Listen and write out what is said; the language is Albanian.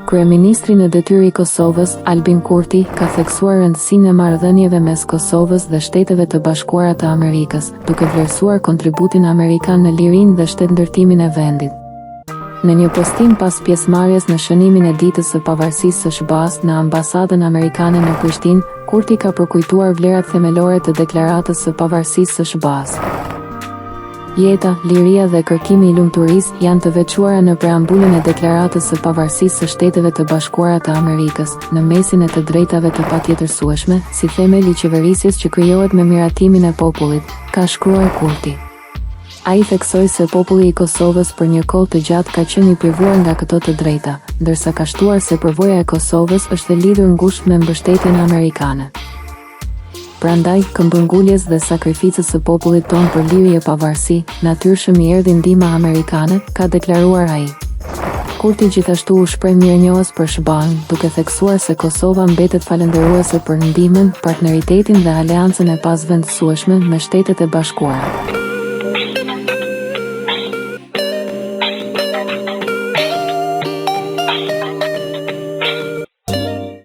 Kryeministri në detyrë i Kosovës, Albin Kurti, ka theksuar rëndësinë e marrëdhënieve mes Kosovës dhe Shteteve të Bashkuara të Amerikës, duke vlerësuar kontributin amerikan në lirinë dhe shtetndërtimin e vendit. Në një postim pas pjesëmarrjes në shënimin e Ditës së Pavarësisë së SHBA-së në Ambasadën Amerikane në Prishtinë, Kurti ka përkujtuar vlerat themelore të Deklaratës së Pavarësisë së SHBA-së. Jeta, liria dhe kërkimi i lumturisë janë të veçuara në preambulën e Deklaratës së Pavarësisë së Shteteve të Bashkuara të Amerikës, në mesin e të drejtave të patjetërsueshme, si themel i qeverisjes që krijohet me miratimin e popullit, ka shkruar Kurti. Ai theksoi se populli i Kosovës për një kohë të gjatë ka qenë i privuar nga këto të drejta, ndërsa ka shtuar se përvoja e Kosovës është e lidhur ngushtë me mbështetjen amerikane. Prandaj, këmbënguljes dhe sakrificës së popullit tonë për liri e pavarësi, natyrshëm i erdhi ndihma amerikane, ka deklaruar ai. Kurti gjithashtu u shpreh mirënjohës për SHBA-në, duke theksuar se Kosova mbetet falënderuese për ndihmën, partneritetin dhe aleancën e pazëvendësueshme me Shtetet e Bashkuara.